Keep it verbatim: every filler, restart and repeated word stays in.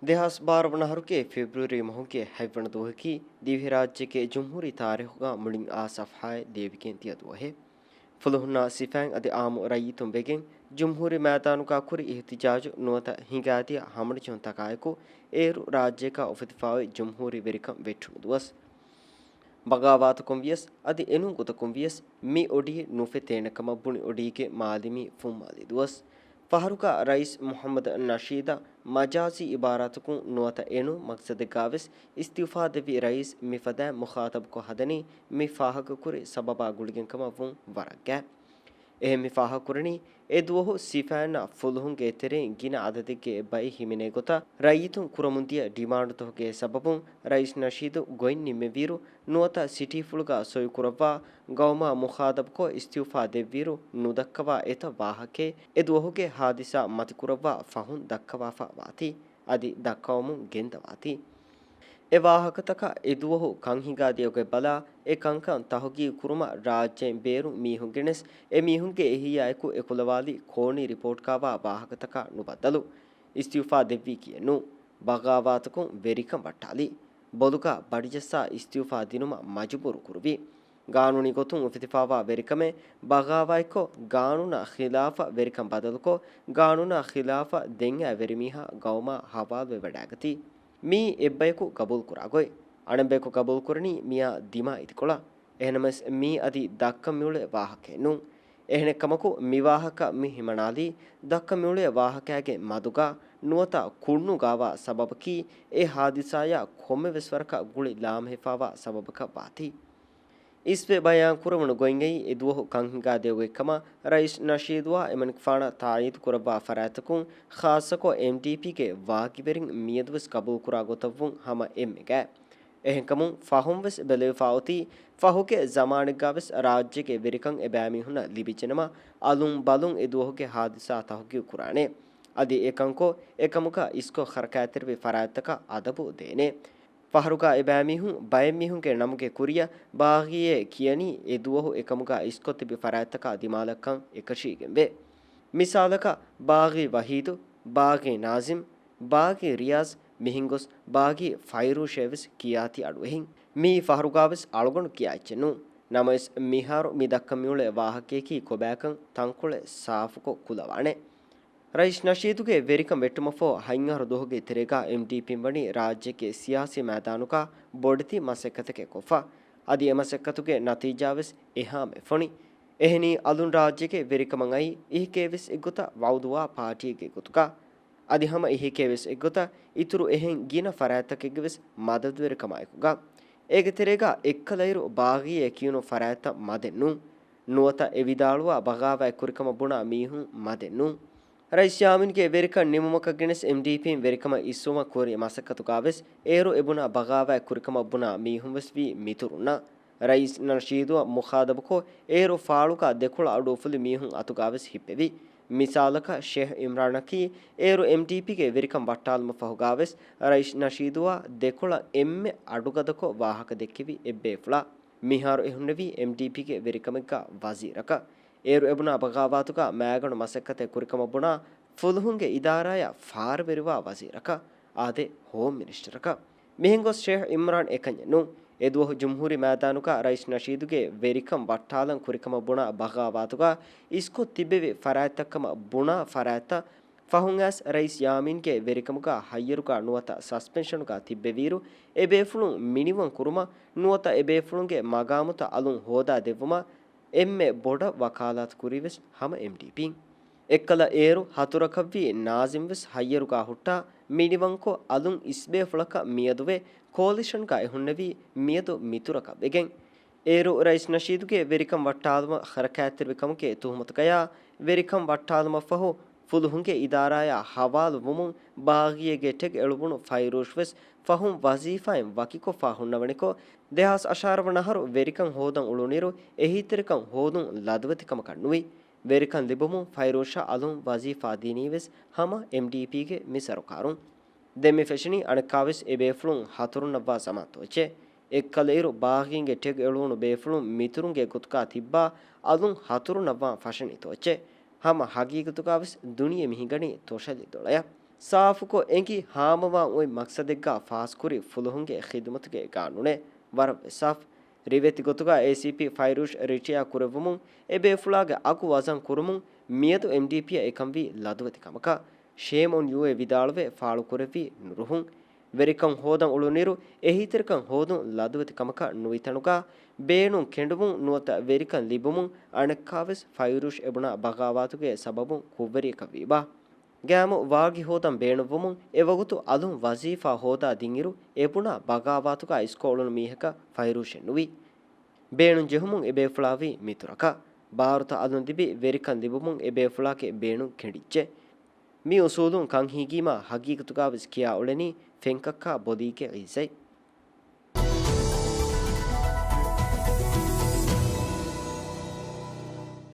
ދެހާސް ބާރަ ވަނަ އަހަރުގެ ފެބްރުއަރީ މަހުގެ ހަތްވަނަ ދުވަހަކީ ދިވެހިރާއްޖޭގެ ޖުމްހޫރީ ތާރީޚުގަ މުޅިން އާ ސަފްހާއެއް ލިޔެވިގެން ދިޔަ ދުވަހެއް. ފުލުހުންނާ ސިފައިން އަދި އާއްމު ރައްޔިތުން ވެގެން ޖުމްހޫރީ މައިދާނުގަ ކުރި އިހުތިޖާޖު ނުވަތަ ހިނގާދިޔަ ހަމަނުޖެހުންތަކާއެކު އޭރު ރާއްޖޭގަ އުފެދިފައި އޮތް ޖުމްހޫރީ ވެރިކަން ވެއްޓުނު ދުވަސް. ބަޣާވާތަކުން ވިޔަސް އަދި އެނޫން ގޮތަކުން ވިޔަސް މި އޮޑިއެއް ނުފެތޭނެ ކަމަށް ބުނި އޮޑީގެ މާލެމީ ފުންމާލި ދުވަސް. ފަހަރުގަ ރައީސް މުޙައްމަދު ނަޝީދަށް މަޖާޒީ އިބާރާތަކުން ނުވަތަ އެނޫން މަޤްޞަދެއްގަ ވެސް އިސްތިއުފާ ދެއްވި ރައީސް މިފަދައިން މުޚާޠަބުކޮށް ހަދަނީ މި ފާހަގަކުރި ސަބަބާ ގުޅިގެން ކަމަށް ވުން ވަރަށް ގާތް. އެހެން މި ފާހަގަކުރަނީ، އެ ދުވަހު ސިފައިންނަށް ފުލުހުންގެ ތެރެއިން ގިނަ އަދަދެއްގެ ބައި ހިމެނޭ ގޮތަށް ރައްޔިތުން ކުރަމުންދިޔަ ޑިމާންޑުތަކުގެ ސަބަބުން ރައީސް ނަޝީދު ގޮތް ނިންމެވިއިރު، ނުވަތަ ސިޓީފުޅުގަ ސޮއިކުރައްވާ ގައުމާ މުޚާޠަބުކޮށް އިސްތިއުފާ ދެއްވިއިރު ނުދައްކަވާ އެތައް ވާހަކައެއް އެ ދުވަހުގެ ހާދިސާ މަތިކުރައްވާ ފަހުން ދައްކަވާފަ ވާތީ. އަދި ދައްކަވަމުން ގެންދަވާތީ. އެ ވާހަކަތަކަށް އެ ދުވަހު ކަން ހިނގާދިޔަ ގޮތް ބަލާ، އެ ކަންކަން ތަހުގީގު ކުރުމަށް ރާއްޖޭން ބޭރުން މީހުން ގެނެސް، އެ މީހުންގެ އެހީއާއެކު އެކުލަވާލި ކޯނީ ރިޕޯޓްގައިވާ ވާހަކަތަކާ ނުބައްދަލު. އިސްތިއުފާ ދެއްވީކީއެއް ނޫން. ބަޣާވާތަކުން ވެރިކަން ވައްޓާލި. ބޮލުގަ ބަޑިޖައްސާ އިސްތިއުފާ ދިނުމަށް މަޖުބޫރު ކުރުވި. ގާނޫނީ ގޮތުން އުފެދިފައިވާ ވެރިކަމެއް ބަޣާވާތްކޮށް، ގާނޫނާ ޚިލާފަށް ވެރިކަން ބަދަލުކޮށް، ގާނޫނާ ޚިލާފަށް ދެން އައި ވެރިމީހާ ގައުމާ ހަވާލުވެވަޑައިގަތީ. މިއީ އެއްބަޔަކު ގަބޫލުކުރާ ގޮތް. އަނެއްބަޔަކު ގަބޫލުކުރަނީ މިއާ ދިމާ އިދިކޮޅަށް. އެހެނަމަވެސް މީ އަދި ދައްކަން މިއުޅޭ ވާހަކައެއް ނޫން. އެހެނެއްކަމަކު، މި ވާހަކަ މި ހިމަނާލީ، ދައްކަން މިއުޅޭ ވާހަކައިގެ މަދުގަ ނުވަތަ ކުންނުގައިވާ ސަބަބަކީ، އެ ހާދިސާޔާ ކޮންމެވެސް ވަރަކަށް ގުޅި ލާމެހިފައިވާ ސަބަބަކަށް ވާތީ. އިސްވެ ބަޔާން ކުރެވުނު ގޮތްގައި އެ ދުވަހު ކަން ހިނގާދިޔަ ގޮތްކަމަށް ރައީސް ނަޝީދުއާ އެމަނިކުފާނަށް ތާއީދު ކުރައްވާ ފަރާތްތަކުން، ޚާއްޞަކޮށް އެމްޑީޕީގެ ވާގިވެރިން މިއަދުވެސް ގަބޫލުކުރާ ގޮތަށްވުން ހަމަ އެންމެ ގާތް. އެހެންކަމުން ފަހުން ވެސް ބެލެވިފަ އޮތީ، ފަހުގެ ޒަމާނެއްގަ ވެސް ރާއްޖޭގެ ވެރިކަން އެބައިމީހުންނަށް ލިބިއްޖެނަމަ، އަލުން ބަލުން އެ ދުވަހުގެ ހާދިސާ ތަހުގީގު ކުރާނެ. އަދި އެކަންކޮށް، އެކަމުގަ އިސްކޮށް ހަރަކާތްތެރިވި ފަރާތްތަކަށް އަދަބު ދޭނެ. ފަހަރުގަ އެބައިމީހުން ބައެއް މީހުންގެ ނަމުގެ ކުރިއަށް ބާޣީއޭ ކިޔަނީ އެ ދުވަހު އެކަމުގަ އިސްކޮށް ތިބި ފަރާތްތަކާ ދިމާލަށްކަން އެކަށީގެންވޭ. މިސާލަކަށް، ބާޣީ ވަހީދު، ބާޣީ ނާޒިމް، ބާޣީ ރިޔާޒް، މިހެންގޮސް ބާޣީ ފައިރޫޝޭ ވެސް ކިޔާތީ އަޑުއެހިން. މިއީ ފަހަރުގަ ވެސް އަޅުގަނޑު ކިޔާ އެއްޗެއް ނޫން. ނަމަވެސް، މިހާރު މި ދައްކަން މިއުޅޭ ވާހަކަޔަކީ ކޮބާކަން ތަންކޮޅެއް ސާފުކޮށް ކުލަވާނެ. ރައީސް ނަޝީދުގެ ވެރިކަން ވެއްޓުމަށްފަހު ހަތް އަހަރު ދުވަހުގެ ތެރޭގަ އެމްޑީޕީން ވަނީ ރާއްޖޭގެ ސިޔާސީ މައިދާނުގަ ބޮޑެތި މަސައްކަތެއް ކޮށްފަ. އަދި އެ މަސައްކަތުގެ ނަތީޖާވެސް އެހާމެ ފޮނި. އެހެނީ އަލުން ރާއްޖޭގެ ވެރިކަމަށް އައީ އެހެކޭވެސް އެއްގޮތަށް ވައުދުވާ ޕާޓީއެއްގެ ގޮތުގަ. އަދި ހަމަ އެހެކޭވެސް އެއްގޮތަށް އިތުރު އެހެން ގިނަ ފަރާތްތަކެއްގެ ވެސް މަދަދުވެރިކަމާއެކުގަ. އޭގެ ތެރޭގަ އެއްކަލައިރު ބާޣީއޭ ކިޔުނު ފަރާތްތައް މަދެއް ނޫން. ނުވަތަ އެ ވިދާޅުވާ ބަޣާވާތް ކުރިކަމަށް ބުނާ މީހުން މަދެއް ނޫން. ރައީސް ޔާމީންގެ ވެރިކަން ނިމުމަކަށް ގެނެސް އެމްޑީޕީން ވެރިކަމަށް އިސްވުމަށް ކުރި މަސައްކަތުގަ ވެސް އޭރު އެބުނާ ބަޣާވާތް ކުރިކަމަށް ބުނާ މީހުން ވެސް ވީ މިތުރުންނާ. ރައީސް ނަޝީދުއަށް މުޚާޠަބުކޮށް، އޭރު ފާޅުގަ ދެކޮޅަށް އަޑު އުފުލި މީހުން އަތުގަ ވެސް ހިއްޕެވި. މިސާލަކަށް، ޝޭހް އިމްރާނަކީ އޭރު އެމްޑީޕީގެ ވެރިކަން ވައްޓާލުމަށް ފަހުގަ ވެސް ރައީސް ނަޝީދުއާ ދެކޮޅަށް އެންމެ އަޑުގަދަކޮށް ވާހަކަ ދެއްކެވި އެއްބޭފުޅާ. މިހާރު އެ ހުންނެވީ އެމްޑީޕީގެ ވެރިކަމެއްގަ ވަޒީރަކަށް. އޭރު އެބުނާ ބަޣާވާތުގަ މައިގަނޑު މަސައްކަތެއް ކުރިކަމަށް ބުނާ ފުލުހުންގެ އިދާރާޔަށް ފާރުވެރިވާ ވަޒީރަކަށް، އާދެ، ހޯމް މިނިސްޓަރަކަށް. މިހެންގޮސް ޝޭހް އިމްރާން އެކަންޏެއް ނޫން. އެދުވަހު ޖުމްހޫރީ މައިދާނުގަ ރައީސް ނަޝީދުގެ ވެރިކަން ވައްޓާލަން ކުރިކަމަށް ބުނާ ބަޣާވާތުގަ އިސްކޮށް ތިއްބެވި ފަރާތްތައްކަމަށް ބުނާ ފަރާތްތައް ފަހުން އައިސް ރައީސް ޔާމީންގެ ވެރިކަމުގަ ހައްޔަރުގަ ނުވަތަ ސަސްޕެންޝަނުގަ ތިއްބެވިއިރު، އެބޭފުޅުން މިނިވަން ކުރުމަށް ނުވަތަ އެބޭފުޅުންގެ މަގާމުތައް އަލުން ހޯދާ ދެއްވުމަށް އެންމެ ބޮޑަށް ވަކާލާތު ކުރީވެސް ހަމަ އެމްޑީޕީން. އެއްކަލަ އޭރު ހަތުރަކަށްވީ ނާޒިމް ވެސް ހައްޔަރުގަ ހުއްޓާ މިނިވަންކޮށް އަލުން އިސްބޭފުޅަކަށް މިއަދުވެ ކޯލިޝަންގަ އެ ހުންނެވީ މިއަދު މިތުރަކަށް ވެގެން. އޭރު ރައީސް ނަޝީދުގެ ވެރިކަން ވައްޓާލުމަށް ހަރަކާތްތެރިވި ކަމުގެ ތުހުމަތުގަޔާ ވެރިކަން ވައްޓާލުމަށްފަހު ފުލުހުންގެ އިދާރާޔާ ހަވާލު ވުމުން ބާޣީއޭގެ ޓެގް އެޅުވުނު ފައިރޫޝް ވެސް ފަހުން ވަޒީފާއިން ވަކިކޮށްފަ ހުންނަވަނިކޮށް، ދެހާސް އަށާރަ ވަނަ އަހަރު ވެރިކަން ހޯދަން އުޅުނިއިރު އެހީތެރިކަން ހޯދުން ލަދުވެތި ކަމަކަށް ނުވި. ވެރިކަން ލިބުމުން ފައިރޫޝަށް އަލުން ވަޒީފާ ދިނީވެސް ހަމަ އެމްޑީޕީގެ މި ސަރުކާރުން. ދެން މި ފެށެނީ އަނެއްކާވެސް އެބޭފުޅުން ހަތުރުންނައްވާ ޒަމާންތޯއްޗެއް. އެއްކަލައިރު ބާޣީންގެ ޓެގް އެޅުވުނު ބޭފުޅުން މިތުރުންގެ ގޮތުގަ ތިއްބާ އަލުން ހަތުރުނައްވާން ފަށަނީ ތޯއްޗެއް. ހަމަ ހަގީގަތުގަ ވެސް ދުނިޔެ މި ހިނގަނީ ތޮށަލި ދޮޅަޔަށް. ސާފުކޮށް އެނގި ހާމަވާން އޮތް މަޤްޞަދެއްގާ ފާސްކުރި ފުލުހުންގެ ޚިދުމަތުގެ ގާނޫނެއް. ވަރަށް ވެސް ސާފު. ރިވެތި ގޮތުގާ އޭސީޕީ ފައިރޫޝް ރިޓަޔާ ކުރެއްވުމުން އެބޭފުޅާގެ އަގު ވަޒަން ކުރުމުން މިއަދު އެމްޑީޕީއަށް އެކަންވީ ލަދުވެތި ކަމަކަށް ޝޭމް އޮން ޔޫއޭ ވިދާޅުވެ ފާޅުކުރެއްވީ ނުރުހުން. ވެރިކަން ހޯދަން އުޅުނިއިރު އެހީތެރިކަން ހޯދުން ލަދުވެތި ކަމަކަށް ނުވިތަނުގާ ބޭނުން ކެނޑުމުން ނުވަތަ ވެރިކަން ލިބުމުން އަނެއްކާވެސް ފައިރޫޝް އެބުނާ ބަޣާވާތުގެ ސަބަބުން ކުށްވެރިޔަކަށް ވީބާ. ގައިމު ވާގި ހޯދަން ބޭނުންވުމުން އެވަގުތު އަލުން ވަޒީފާ ހޯދާ ދިންއިރު އެބުނާ ބަޣާވާތުގާ އިސްކޮށް އުޅުނު މީހަކަށް ފައިރޫޝެއް ނުވި. ބޭނުން ޖެހުމުން އެބޭފުޅާވީ މިތުރަކަށް. ބާރުތައް އަލުން ލިބި ވެރިކަން ލިބުމުން އެބޭފުޅާގެ ބޭނުން ކެނޑިއްޖެ. މި އުސޫލުން ކަން ހީގީމާ ހަގީގަތުގާވެސް ކިޔާ އުޅެނީ ފެންކައްކާ ބޮލީގެ އިއްޒަތް.